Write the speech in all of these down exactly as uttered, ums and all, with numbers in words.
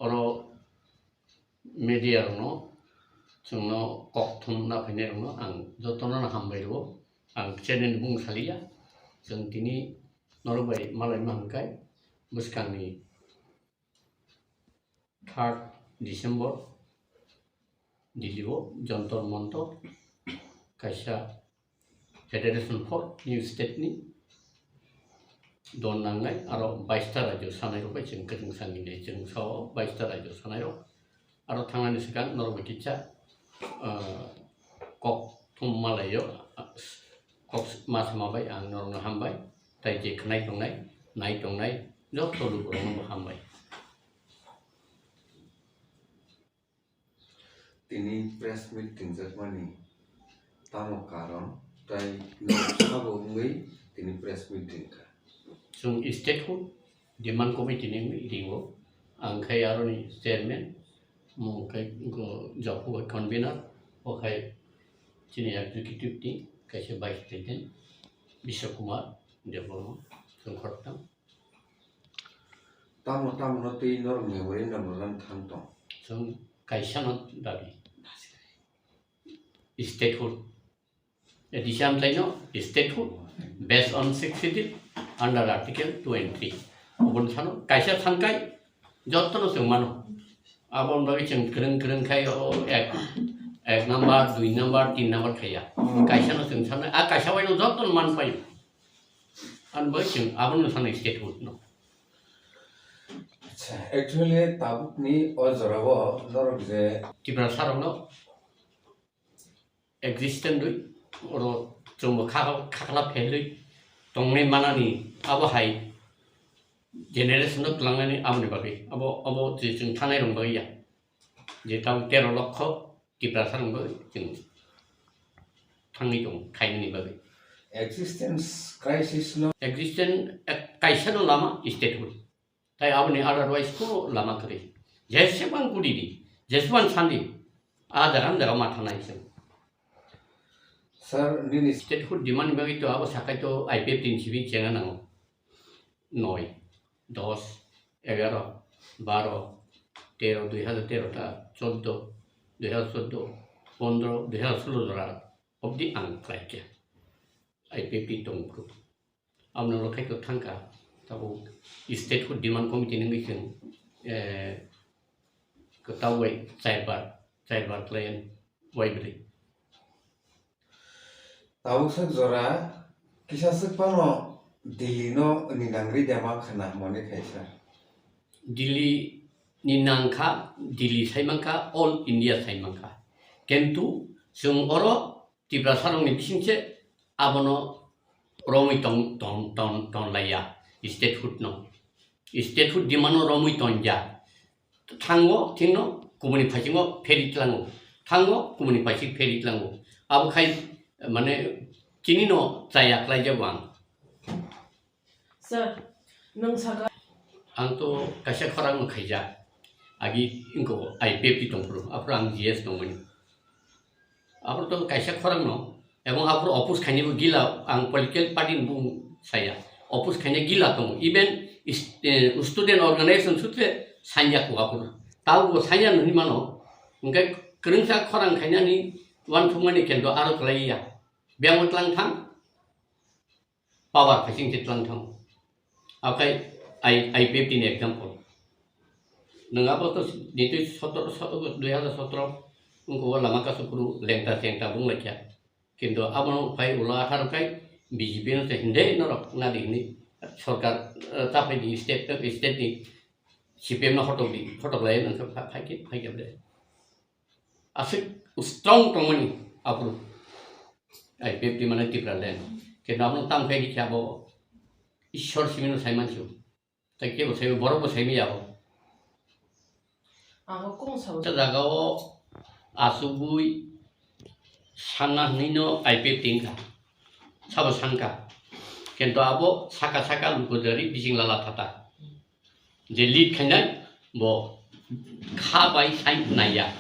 oro media rokno, chwngno kok thumna phainai rokno ang jotono no hambai rwo. Ang channel ni bung saliya, chwng tini norok bai malai ma hwnkhai bwskangni third December Delhi o Jantar Mantar kaisa Federation for New State ni don nangnai, aro baista rajyo sanai rok bai chwng kwchwng sani nai, chwng sao baista rajyo sanai rok. Aro thangnani swkang norok bai kisa, ah, kok thum malaio, ah, kok ma sama bai ang norokno hambai, tai je khwnai tongnai, nai tongnai joto lukurokno bo hambai. Tini press meet tingjakmani tamo karon, tai norok sabo wngwi tini press meet ringkha? Chwng statehood demand committee ni wngwi ringo, ang khai aroni chairman, mung khai go Japu convener, o khai chini executive ni kaisa vice president Biswa Kumar Debbarma, chwng khoroktham. Tamo tamo no twi norok memorandum rwna thang tong? Chwng kaisa no dabi. Statehood. Addition taino statehood based on sixth schedule under article two and three. Oboni sano kaisa thangkai jotono chwng mano. Aboni bagwi chwng kwrwng kwrwng khai o ek, ek number, dui number, tin number khaiya. Kaisa no chwng sanai, a kaisa waino jotono man paio. Ani bagwi chwng abono sanai statehood no. Acha, actually tabukni o jorao norok je Tiprasa rokno existence rwi oro chwngbo kha-, khakla phelwi tongnai manani abo hai generation no twlangnani aboni bagwi abo, abo je chwng thanai rok bagwi ya. Je tamo tero lokho Tiprasa rok bagwi chwng thangwi tongo khainani bagwi. Existence crisis no. Existence ek-, kaisa no lama statehood. Tai aboni otherwise kuno lama kwrwi. Jesebang kudi di, jesebang sandi, a jaga ni jaga ma thangnai chwng. Sir, nini statehood demand ni bagwi to abo sakai to I P F T ni simi chengna nango. Noi, dos, egaro, baro, tero, dui hajar tero ta, choddo, dui hajar choddo, pondro, dui hajar solo jora obdi ang khlai kha. I P F T tong phuru. Aboni ulo khai kwthang kha, tabuk statehood demand committee ni wngwi chwng, eh, kwtal bai chaibar, chaibar khlai wai bwrwi. Tabuk swk jora kisa swk phano Delhi no ni nangri de ma khna mone khaisa. Delhi ni nangkha, Delhi sai mankha, all India sai mankha. Kintu chwng oro Tiprasa rokni bisingse abono romwi tong, tong, tong, tong laiya statehood no. Statehood demand no romwi tongya. Thango thingno kubuni phasingo pheri tlango. Thango kubuni phasik pheri tlango. Abo khai mane chini no chaya khlai jago ang. Sir, nwng saka. Ang to kaisa khorang no khaijak. Agi ingko I P F T tongphuru, aphuru ang G S tongmani. Aphuru to kaisa khorang no, ebong aphuru oppose khainaibo gila, ang political party ni bung saya. Oppose khainai gila tongo. Even is-, eh, student organization sutre sanya ko aphuru. Tao bo sanya nani mano. Hingke kwrwngsa khorang khainani uansukmani kendo aro kwlaiya. Biyang tlang thang. Power phaising se tlang thang. Akai I, I P F T ni example. Nwng abo to nitwi sotoro, sotoro, dui hajar sotoro, wngkha o lama kasu phuru lengta chengta bung laikha. Kintu abono phai ulo atharo khai B J P no se hinde norok nadi hini sorkar, eh, ta phai di state, state ni C P M no hotok di, hotok lai nang phai, phai, phai, phai, phai. Aswk strong tongmani aphuru. I P F T mane Tipraland. Kintu abono tamo khe rikhe abo Ishwar simino saimansu. Tai kebo sai, borok bo saimaya abo. Abo kung sabo. Ta jaga o asugwi sanna hwnwi no I P F T wngkha. Sabo sankha. Kintu abo saka saka lugo jari bising lala thata. Je lead khainai bo kha bai sai naiya.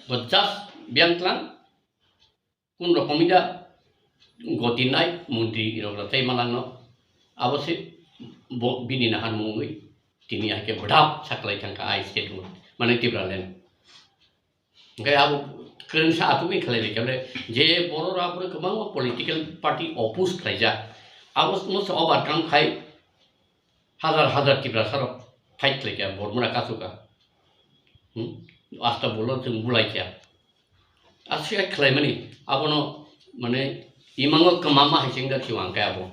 Bo just biyang tlang kun rokomida goti nai montri rok rw tei malangno. Abo se bo bini nahan mungwi tini hai khe bwdap saklai thangkha I statement. mane Tipraland. Hwnkhe abo kwrwngsa atugwi khlai lai khe, je borok rok aphuru kwbangma political party oppose khlaijak, abo no se overcome khai hajar hajar Tiprasa rok fight khlai kha, Bormura kasu kha. Hmm? Asta bolo chwng bulai kha. Aswk khlaimani abono mane imango kwmama hai chengda khiwang khe abo.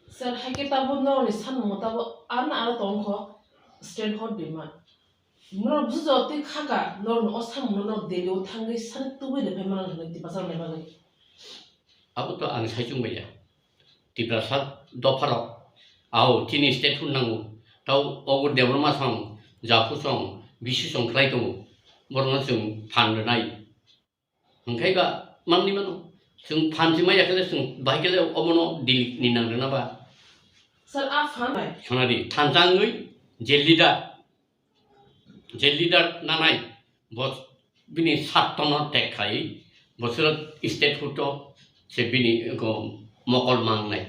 Sir, hai khe tabuk norokni sanmung tabuk ano aro tongkho statehood demand. Norok bujo twi khaka norokni o samungno norok Delhi o thangwi sani tubui rwphai mano hwnwi Tiprasa rokni bagwi. Abo to ang saichung bai ya. Tiprasa dopharok, ao chini statehood nango, tao ogo Debbarma song, Japhu song, Bisu song khlai tongo, borokno chwng phan rwnai. Hwnkhe ba manni mano, chwng phan se maya khe le chwng bahai khe le obono Delhi ni nang rwna ba. Sir, a phan bai. Khna di, thansa wngwi je leader, je leader nanai, bo bini sattono tek khai, bosoro statehood o se bini ko mokol mangnai.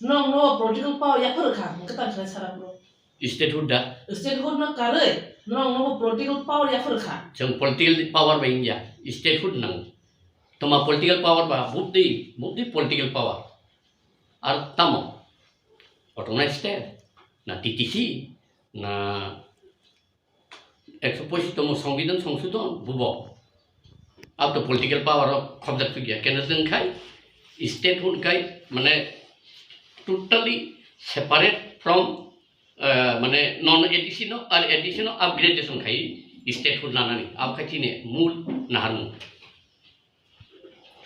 Nong no political power yaphar kha, hwnkhe tang khlai sara bro. Statehood da? Statehood no karwi, nong no political power yaphar kha. Chwng political power bai wngya, statehood nang. Toma political power ba, bubdi, bubdi political power. Ar tamo? Autonomous state, na T T C, na ekso pochis tomo Songbidan Songsodhon bubo. Abo to political power o khobjak thukya. Keno chwng khai statehood khai mane totally separate from, eh, mane non A D C no ar A D C no upgradation khai statehood nanani. Abo khai chini mul naharmung.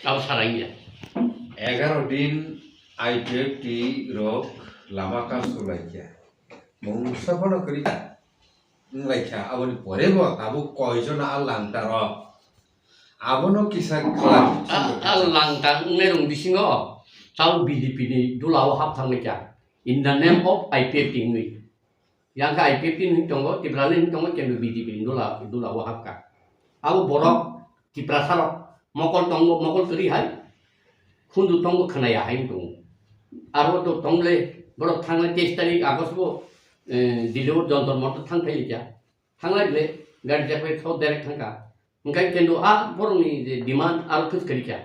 Abo sarangya. Egaroh din I P F T rok lama kasu laikya. Mungsa phano kwrwi wnglaikha, aboni pore bo tabuk koijon a langta rok. Abono kisa khlai. A, a langta wngnai rong bisingo tau B J P ni dula o hap thanglaikha. In the name of I P F T wngwi. Yang khe I P F T ni tongo, Tipraland ni tongo, kendo B J P ni dula, dula o hapkha. Abo borok Tiprasa rok mokol tongo, mokol kwrwi hai. Khunju tongo khwnaya hai tongo. Aro to tongle borok thangnai teis tarik August bo, eh, Delhi o Jantar Mantar thang phai likya. Thanglai ble gari jak bai thok direct thangkha. Hwnkhe kendo a borokni je demand aro khwj kwrwi kha.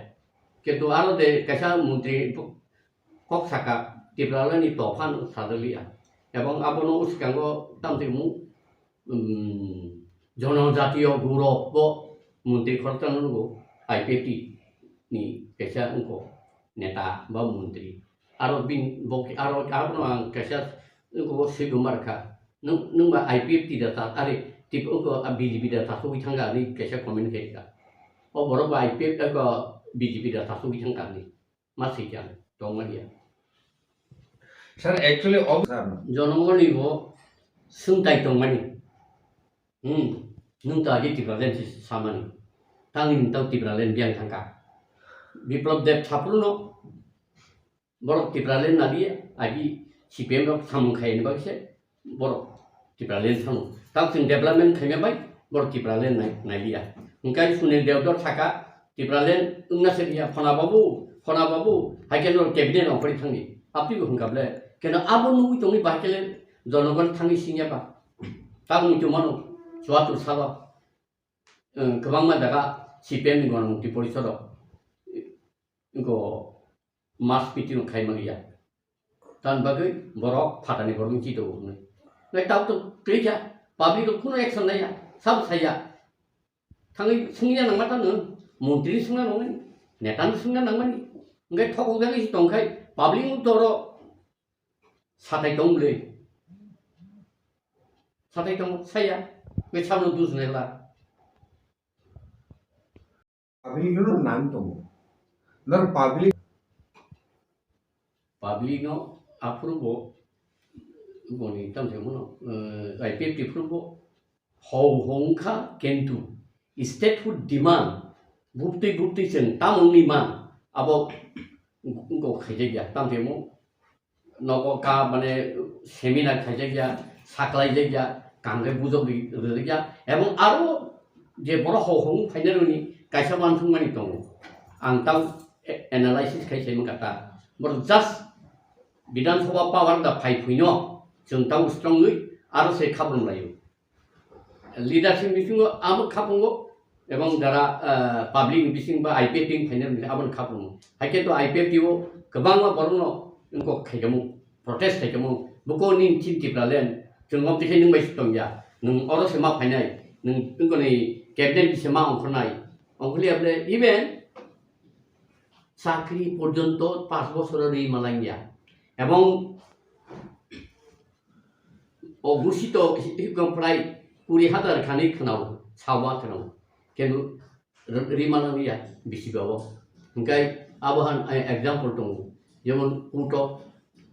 Kendo aro de kaisa montri kok saka Tipraland ni tophan sajak liya. Ebong abono uskango tamtwi mung, um, Jonojatiyo Gaurav bo montri khoroksa no nugo I P F T ni kaisa wngkho neta ba montri. Aro bin, bo, aro, aro no ang kaisa, eko bo swi gumar kha. Nung, nung ba I P F T da ta, are, tip, eko, a, B J P da ta sugwi thangka ni kaisa comment khe kha. O borok ba I P F, eko, B J P da ta sugwi thangka ni. Ma swi kha, tong ma dia. Sir, actually, ob-, sir, no. Jonogoni bo swngtai tong mani. Hmm, nung ta agi Tipraland si samani. Tangni nung tau Tipraland biang thangka. Biplab Deb saphuru no, borok Tipraland naliya, agi C P M rok samung khaini bagwi se borok Tipraland thangno. Tamo chwng development khaima bai borok Tipraland nai, nailiya. Hwnkhe Sunil Debdor saka Tipraland wngna se liya, phona babu, phona babu, hai khe norok cabinet rok phari thangni. Apni bo hwnkha ble. Keno abo nugwi tongwi bahai khe le jonogon thangwi singya ba. Tamo muitu mano, chuatur salo. Kwbangma jaga C P M ni gwanamukti porisodo. Wngkho mass meeting rok khai manliya. Tamni bagwi borok phatani borok wngwi chito hwnwi. Nai tabuk to kwrwi kha, public rok kunu action naiya, sabo saiya. Thangwi swngya nangma tano, montri ni swngna nangmani, neta ni swngna nangmani. Hwnkhe thokjagwi se tongkhai, public wng toro satai tong bwle. Satai tong saya, hwnkhe sabno dusnai la. Public no nang tongo. Nor public. Public no aphuru bo boni tamthai mono, eh, I P F T phuru bo hou hou wngkha, kintu statehood demand bubtwi bubtwi chwng tamungni man abo go khaijakya tamthai mo. Nogo ka, mane, seminar khaijakya, saklaijakya, kaham khe bujok ri-, rijakya, ebong aro je borok hou hou phainai rokni kaisa uansukmani tongo. Ang tamo a-, analysis khai sai mankha ta. Borok just Bidhan Sabha power da phai phuino chwng tamo strongwi aro se khabrum laio. Leadership bisingo amo khapungo, ebong jara, ah, public ni bising ba I P F T ni phainai rok ni abo ni khapungo. Haikhe to I P F T o kwbangma borok no wngkok khaikhamu, protest khaikhamu, buko nini chini Tipraland, chwng omo tikhe nwng bai se tongya, nwng oro se ma phainai, nwng wngkoni cabinet ni se ma ongkhornai, ongkhorliya bole even chakri porjonto panch bochor rwi malangya. Ebong o gusi to hi-, hi-, prai kuri hajar khani khwnao, sawa khwnao. Kenu r-, rima nang ya bisi bawo. Hingkai abo han, eh, example tongo. Jemon uto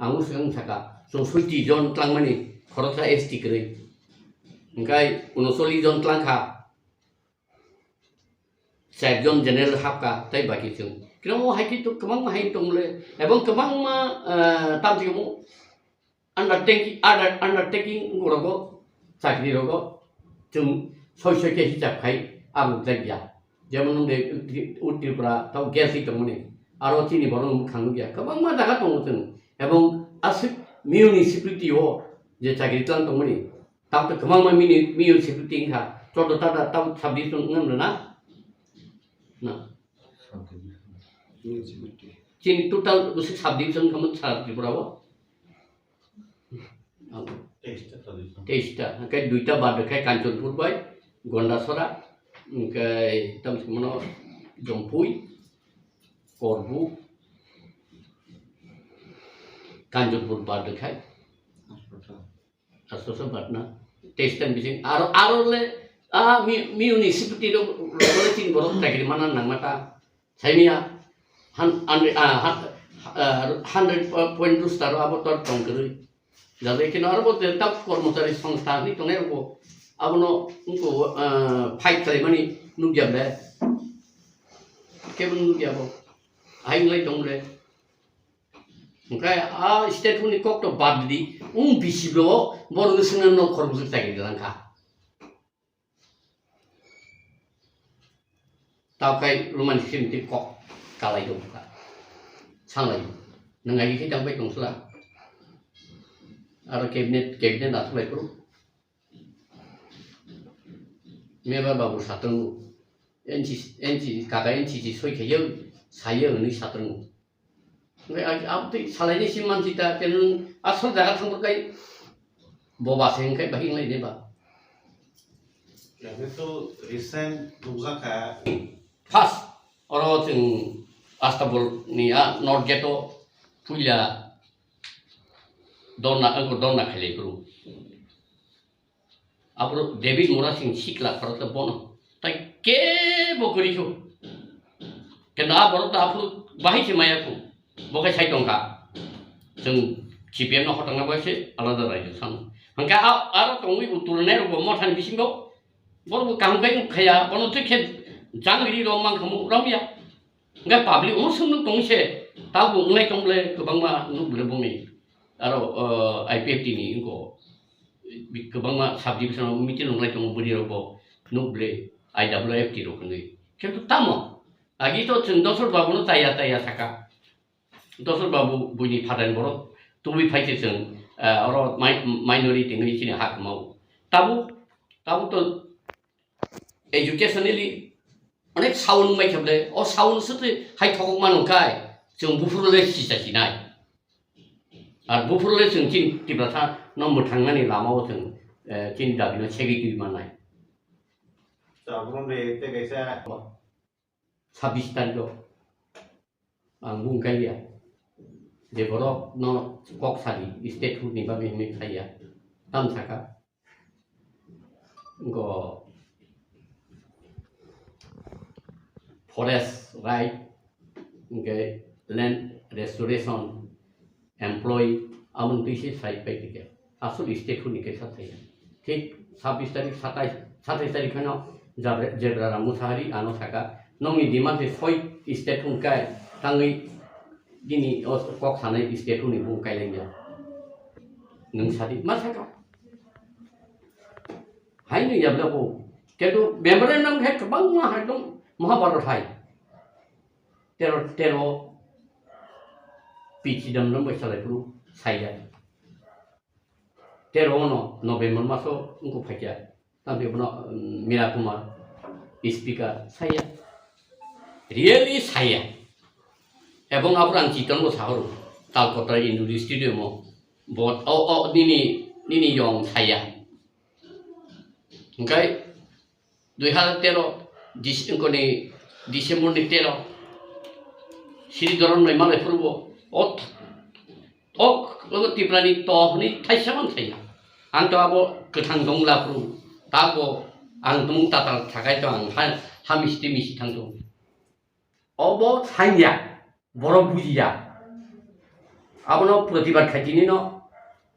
ang swkang saka, chousotti jon tlangmani khoroksa S T kwrwi. Hingkai unosolli jon tlangkha. Char jon general hapkha, tei baki chwng. Kino hai khe to kwbangma hai tongmole. Ebong kwbangma, eh, tamsimo undertaking, under-, undertaking rogo, chakri rogo, chwng soi soi khe hisab khai abo jakya. Jemon nung de Tri-, Tripura tau gas hi tongmani, aro chini borok no mwkhang nukya. Kwbangma jaga tongo chwng. Ebong aswk municipality o je chakri tlang tongmani, tamo to kwbangma mini-, municipality wngkha. Chordo tada tamo subdivision wngna rwna? Na. Chini total bwswk subdivision wngkha mo sara Tripura o? Teis ta, teis ta. Hwnkhe duita bad rwkhe Kanchanpur bai Gondasora, hwnkhe tamo se mano Jompui, Korbu, Kanchanpur bad rwkhe. Aswk bad na. Teis ta bising aro, aro le, ah, mi-, municipality rok, rok le chini borok chakri mana nangma ta. Saimia, han-, an-, ah, han-, ah, hundred point two star abo tor tong kwrwi. Jabe kino aro bo je tak kormochari songstha ni tongnai rokbo abono wngko, ah, fight khlaimani nukya ble. Kebo nukya bo. Hai wnglaitong ble. Hwnkhe a state hwnwi kok to bad di, wng bisi bo borokno swngna nok khoroksa chakri langkha. Tao khai Roman script tei kok kalai tong kha. Sanglai. Nang ai khe tang bai tong sala. Aro cabinet, cabinet aswk lai phuru. Meba babu satong. N C, N C, kaka N C C soi khayo, sayo hwnwi satong. Hwnkhe ang, abo twi salaini si mansi ta, khe nwng asol jaga thangbo kai bo ba se hwnkhe bahai wnglaini ba. Yakhe to recent nukjakha. First, oro chwng Astabol ni a North Gate o puila dorna, angkor dorna khailai phuru. Aphuru David Murasing sikla khoroksa bono tai kebo kwrwi kho. Kendo a borok ta aphuru bahai se maya kho. Bo khe sai tongkha. Chwng C P M no hotongna bai se alada raijak sano. Hwnkhe a, aro tongwi uttor nai rokbo mothani bisingo borokbo kaham khe wngkhaya. Bono twi khe jangri rok mankhamu romya. Hwnkhe public omo swngno tong se, tabuk wngnai tong bole kwbangma nuk bole bongni. Aro, o, I P F T ni wngko. Bi-, kwbangma subdivision o meeting wnglai tongo bwrwi rok bo nuk bole I W F T rok hwnwi. Kintu tamo? Agi to chwng Dosor Babu no taya taya saka. Dosor Babu buini phatar ni borok tubui phai se chwng, ah, oro mai-, minority wngwi chini ha kwmao. Tabuk, tabuk to educationally onek sound wngbai khe bole, o sound se twi hai thokok mano khai, chwng buphuru le sicha sinai. Ar buphuru le chwng chini Tiprasa no mwthangnani lama o chwng, eh, chini dabi no segwi twi mannai. Sabron de te kaisa. Sabis tarikh o. Ang bung kaiya. Je borok no kok sadi state hood ni bagwi hinwi khaiya. Tam saka. Go forest right, hingke land restoration, employee, aboni twi se sai pai tike. Asol state hood ni kaisa thaiya. Thik sabbish tarik, satais, satais tarik phano Jabra-, Jebra Ram Musahari ano saka, "Nongni demand se soi state hwn kai, tangwi bini o kok sanai state hwn ni bung kailangya." Nwng sadi ma saka? Hai nwng yabla bo. Kedo memorandum hai kwbangma hai dong Mahabharata hai. Tero, tero P Chidanbaram bai salai phuru saiya. Tero no November maso wngkuk phaikya. Tamni bono, um, Mira Kumar, speaker, saya. Really saya. Ebong aphuru ang chiton bo sahoro, Talkota Indoor Stadium o. Bo, o, o, nini, nini yong saya. Hingkai dui hazar tero, Dis-, engkoni December ni tero, Sri Dhoron noi malai phuru bo, o, o, o Tripura ni to hwnwi thaisa man thaya. Ang to abo kwthang dong la phuru, ta bo ang tumung tatal thakai to ang ha, ha misti misti thang to. Obo sanya, borok bujiya. Abono protibad khai tini no,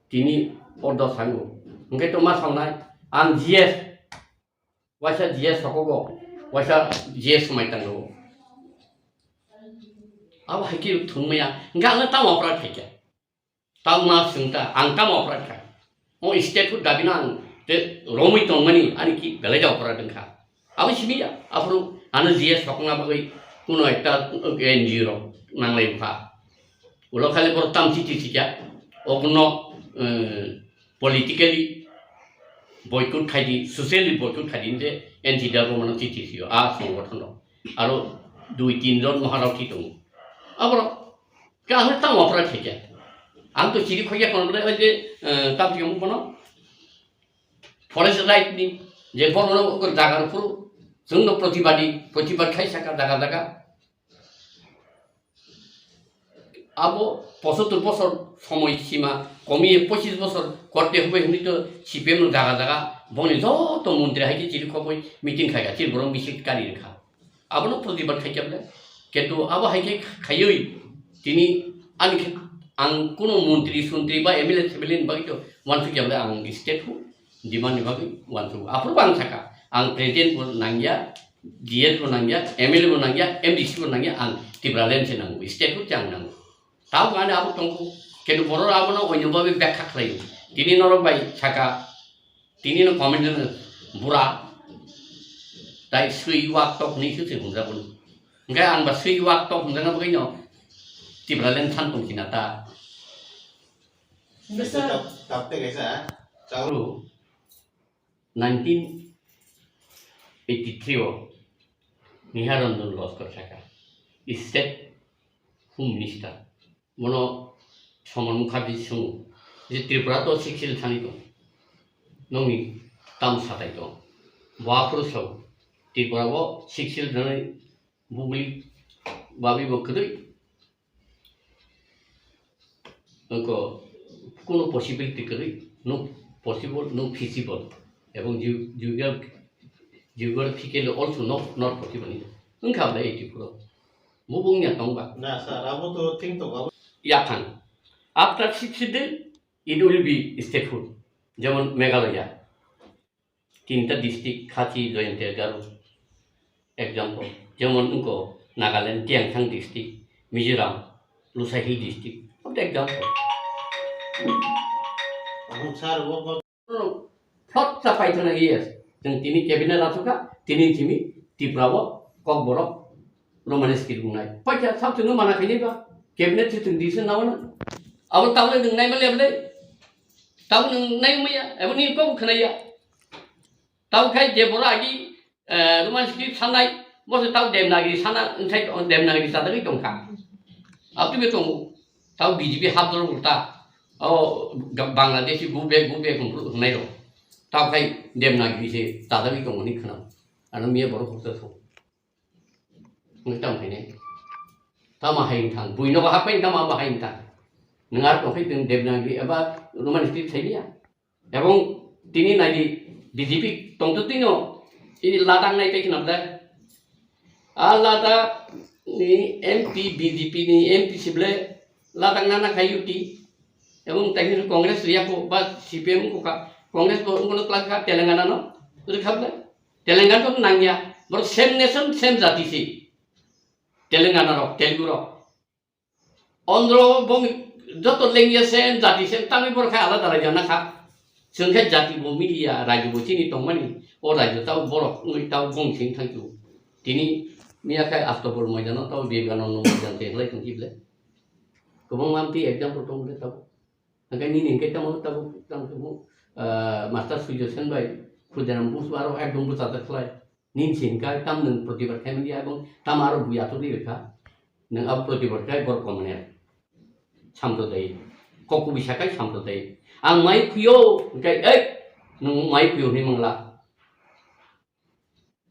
tini ordo sango. Hingke to ma sangnai, ang G S, waisa G S sokogo, waisa G S mai tango. Abo hai khe thwngmaya, hingke ang tamo opra khaikha. Tamo ma swngta, ang tamo opra kha. O state hood dabi no ang te romwi tongmani, ani ki belai da opra dwngkha. Abo simi ya, aphuru ano G S sokna bagwi kuno ekta N G O rok nanglai bwkha. Ulo khali borok tam chiti sikya, oguno, eh, politically boycott khaidi, socially boycott khaidi, je N T W mano chiti siyo, a songgothon rok. Aro dui tin jon maharok ki tongo. Aborok Khe ang tamo opra khaikha. Ang to chiri khoikha kono bole oi je, eh, tabuk yang bono forest right ni je bono jaga rok phuru chwng no protibadi, protibad khai saka jaga jaga. Abo pochattor bosor somoi sima komiye pochis bosor korte hubai hwnwi to C P M no jaga jaga boni joto montri hai khe chiri khoboi meeting khaikha, chiri borok misil kari rwkha. Abono protibad khaikha bole. Kintu abo hai khe khaiwi tini ani khe ang kuno montri sontri ba M L A sebele ni bagwi to wansukya bole ang state ho demand ni bagwi wansugo. Aphuru bo ang saka ang president bo nangya, G S bo nangya, M L A bo nangya, M D C bo nangya, ang Tipraland se nango, state ho chang nango. Tabuk ani abo tongkhu, kintu borok abono oinw bagwi bekha khlaio. Tini norok bai saka, tini no comment rwno bura, tai swi wak tok hwnwi se se hwnjago. Hwnkhe ang ba swi wak tok hwnjakna bagwino Tipraland than tongkhi na ta. Bisa. Tap, tap te kaisa. Chao. Nineteen eighty-three o Niharanjan Lashkar saka, State Home Minister, bono Soman Mukherjee swngo je Tripura to Sixth Schedule thani tong, nongni tam satai tong? Bo aphuru sao Tripura o Sixth Schedule thani bubli babi bo kwrwi. Wngkha, kuno possibility kwrwi, no possible, no feasible, ebong geo-, geograph-, geographically also not, not possible. Wngkha bwlai eighty-four o. Bo wngya tongba. Na, sir, abo to thing tongo, abo. Yaphang. After Sixth Schedule, it will be statehood. Jemon Meghalaya. Tinta district, Khasi, Jaintia, Garo, example. Jemon wngkha Nagaland, Tiangthang district, Mizoram, Lusa Hill district, of the example. Ahung sar wo ko. Thot sa paithana, yes. Jeng tini cabinet asukha, tini timi Tripura wo Kokborok Roman script wngnai. Paikha sak chwngno mana khainai ba. Cabinet se chwng decision nawana. Abo tabole nwng naima le ble. Tabole nwng naimaya. Abo ni kok khwnaya. Tabuk khai je borok agi, eh, Roman script sanai, bo se tabuk Devanagari sana, nsai Devanagari chadagwi tongkha. Abtwi be tongo. Tabuk B J P hapjoro ulta. O Ga-, Bangladeshi go back, go back hwnai rok. Tabuk khai Devanagari se chadagwi tongo ni khwnam. Ano miya borok hoksa thok. Nwng tamo khainai? Tamo hai wngthang? Buino bo hapai tamo abo hai wngthang? Nwng ar tongkhai nwng Devanagari eba Roman script saimanya? Ebong tini naidi B J P tongtwtwino ini Ladakh nai tei khna bwdai. A Ladakh ni M P, B J P ni M P sible Ladakh nana khai U T. Ebong tei hwnwi Congress riya kho ba C P M kho kha. Congress bo wngkha Telangana no. Rwkha bwle. Telangana to nangya. Borok same nation, same jati se. Telangana rok, Telugu rok. Andhra bong joto lengya same jati same, tangwi borok khai alada raida na kha. Chwng khe jati bo miliya, raida bo chini tongmani. O raida tao borok wngwi tao bong sing thangchu. Tini miya khai Astopol moidano tao Vivekananda moidan te hlai tongchi bwle. Kwbangma amtwi example tong bwle tao. Hingke nini hingke tamo tabuk tamo tamo, ah, Master Surya Sen bai Khudiram busu aro ekdom bwchajak khlai. Nini se hwnka tam nwng protibad khaimani abo tam aro bui athok di rwkha. Nwng abo protibad khai borok komne. Samprodayik. Kok kubui sakai samprodayik. Ang mai khuyo hwnkhe ei nwng mai khuyo hwnwi mangla.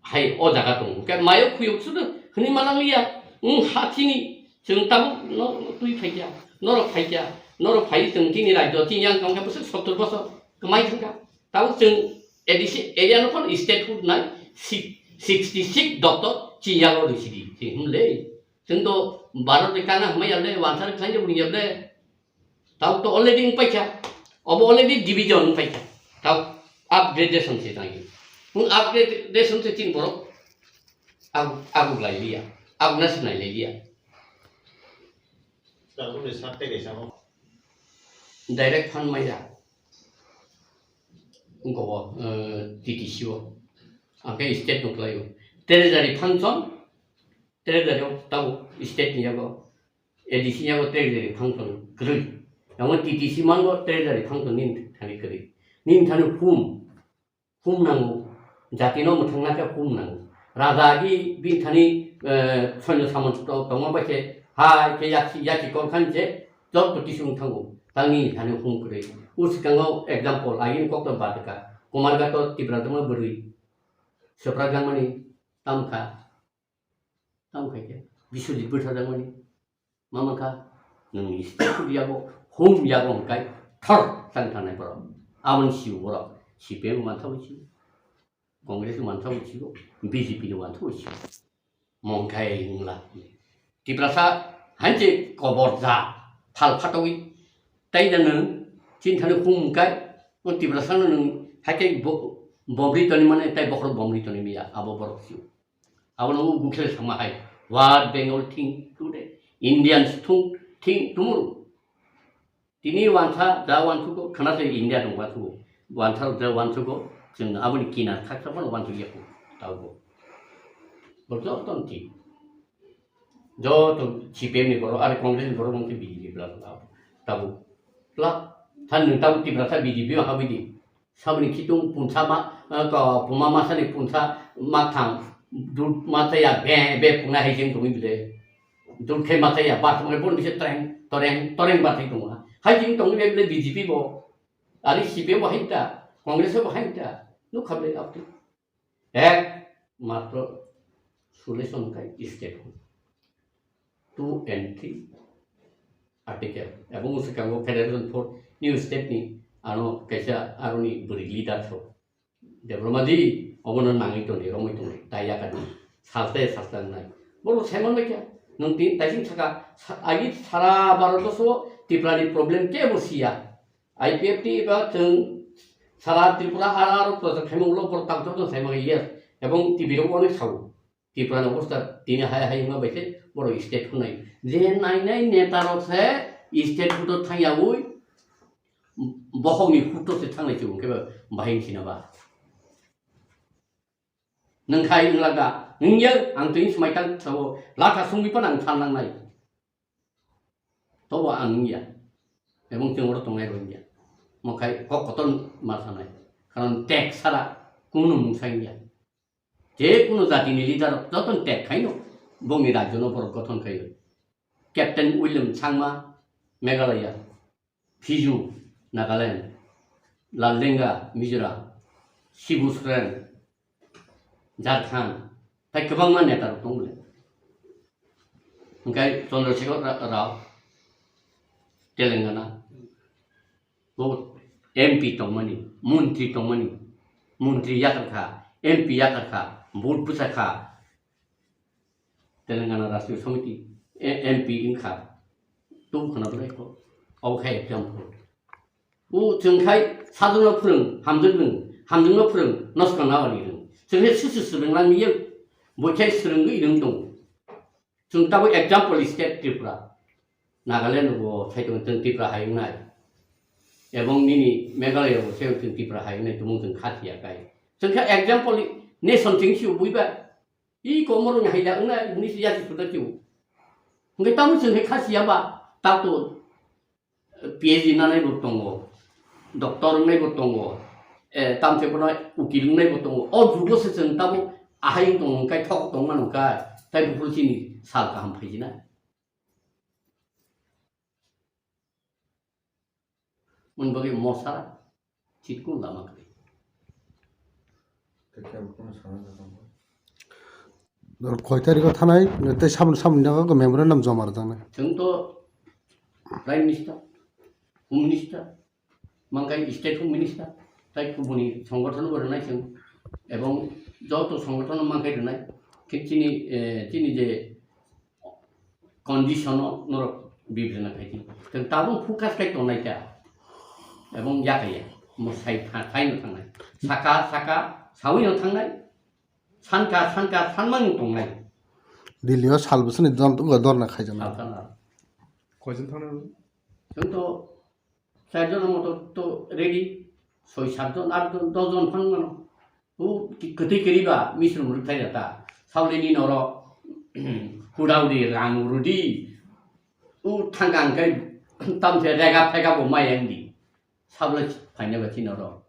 Hai o jaga tongo. Hwnkhe mayo khuyok sudu hwnwi manang liya. Wng ha chini chwng tabuk no twi phaikya, norok phaikya, norok phai chwng chini rajyo chini yang tongkha bwswk sottor bosor kwmai thangkha. Tabuk chwng A D C area no phano statehood nai six, sixty six doctor chini yago rw sidi. Chwng hwnle chwng to Bharat ni kana hwnmai yable, wansa ni khlai jabuni yable. Tau to already wng paikha. Obo already division wng paikha. Tau upgradation se tangwi. Wng upgradation se chini borok agu, agu lai liya. Agu na sinai lai liya. Tabuk ni sak tei kaisa mo. Direct fund maya. Wng kobo, eh, T T C o. Angke state no khlaio. Treasury function, treasury o tau state ni yago. A D C yago treasury function kwrwi. Amo T T C mango treasury function nini thani kwrwi. Nini thani hum, hum nango. Jati no mwthangna khe hum nango. Raja agi bini thani, eh, soino samon to-, tongma bai khe hai khe yaki, yaki kol khan je joto tisung thango. Tangni thani hum kwrwi. Uskango example, agini kok to batka. Kumarghat to Tipra tongma bwrwi. Sopra gangmani tamkha. Tamkha khe. Biswajit bwtha jangmani. Mama kha, nwngni state yago, home yago hwnkai thor tang thangnai borok. Aboni sio borok, C P M mantha bo sio, Congress mantha bo sio, B J P ni mantha bo sio. Mongkhai wngla. Tiprasa hanche kobor ja, thal phatogwi. Tai da nwng, chinthani hum hwnkai, o Tiprasa no nwng haikhe bo-, bomri toni mane, tai bokhorok bomri toni miya, abo borok sio. Abono o gukhel sama hai. What Bengal think today? Indians thung, think tomorrow. Tini wansa da wansugo, khana se India dong wansugo. Wansa da wansugo, chwng aboni kinar khaksa phano wansu yako. Taugo. Bo joto thik. Joto C P M ni borok, ari Congress ni borok mungkin B J P bla bla. Tabu. Bla. Than nung tabu Tiprasa B J P ma habidi. Saboni khitung punsa ma, eh, ko, puma masani punsa ma thang, dut ma taya be, be puna hai jeng tongwi bile. Dut khe ma taya, bar tongwi bon bise treng, toreng, toreng bar thai tongo. Hai jeng tongwi bile B J P bo, ari C P M bo hai ta, Congress bo hai ta, nuk khabe up to. Ek matro solution kai state. Two and three article. Ebong swkango Federation for New State ni ano kaisa aroni bwrwi leader so. Debbarma ji, obono nangwi tongdi, romwi tongdi, tai yakadi. Salte, salte nai. Boro saiman bai kha. Nwng tin taising saka, sa-, agi sara Bharat borso Tripura ni problem kebo siya. I P F T ba chwng sara Tripura ar ar project khaima ulo borok tang tok saima yes. Ebong T V rok onek sao. Tripura ni obostha tini hai hai wngma bai se borok state hwnwi. Je nai nai neta rok se state photo thang yaui bokhok ni photo se thanglai se wngkhe bahai wngsi na ba. Nwng khai wngla ga, wngya ang twi swmai tang sao, latha sungwi phano ang than nangnai. Tobo ang wngya. Ebong chwng oro tongnai rw wngya. Mo khai kok kotor ma sanai. Karon tek sara kunu mungsa wngya. Je kunu jati ni leader rok joto ni tek khaino bongni rajyo no borok gothon khaio. Captain William Changma, Meghalaya. Phiju, Nagaland, Laldenga, Mizoram, Shibu Soren, Jharkhand, tai kwbangma neta rok tongo le. Hwnkhe Chandrasekhar Ra-, Rao, Telangana, bo M P tongmani, montri tongmani, montri yakarkha, M P yakarkha, vote bwchakha, Telangana Rashtriya Samiti, e-, M P wngkha. Tong khna belai kho. Abo khai example. O chwng khai sajwkno phrwng, hamjwk nwng, hamjwkno phrwng, noskang nabani rwng. Chwng khe susu swrwng lang yeng. Bo khai swrwngwi rwng tongo. Chwng tabuk example state Tripura. Nagaland bo sai tongo chwng Tripura hai wngnai. Ebong nini Meghalaya bo sai chwng Tripura hai wngnai tumung chwng kha siya kai. Chwng khe example nation chwng si buiba. I komorokni haida wngna hwnwi se yasi suda kio. Hwnkhe tamo chwng khe kha siya ba, tato P H D nanai bo tongo, doctor wngnai bo tongo, eh, tamte bono ukil wngnai bo tongo. O jugo se chwng tabuk ahai wng tongo, hwnkhe thok tong mano kha, tai buphuru chini sal kaham phaijina. Moni bagwi mosa chitkun lama kwrwi. Koi tarikh o thanai, tei samni, samni nago memorandum joma rwjaknai. Chwng to Prime Minister, Home Minister, mankai State Home Minister, tai kubuni songothono bo rwnai chwng, ebong joto songothono mankai rwnai, khe chini, eh, chini je condition o norok bibijna khai di. Tei tabuk focus khai tongnai ta. Ebong yakaya. Mo sai tha-, sai no thangnai. Saka, saka, sawi no thangnai. Sanka, sanka, sanmani tongnai. Delhi o sal bwswkni dor-, dorna khaijaknai. Sal sana. Koijon thangnai? Chwng to Charjon motor to ready, soi satjon, atjon, dosjon phang mano. O ki-, kwtwi kwrwi ba misrum rwkthai jata. Saulini noro hudao di, rang rudi. O thangka hwnkhe tamse rega phega bo mai ang di. Saulai phaina ba chini noro.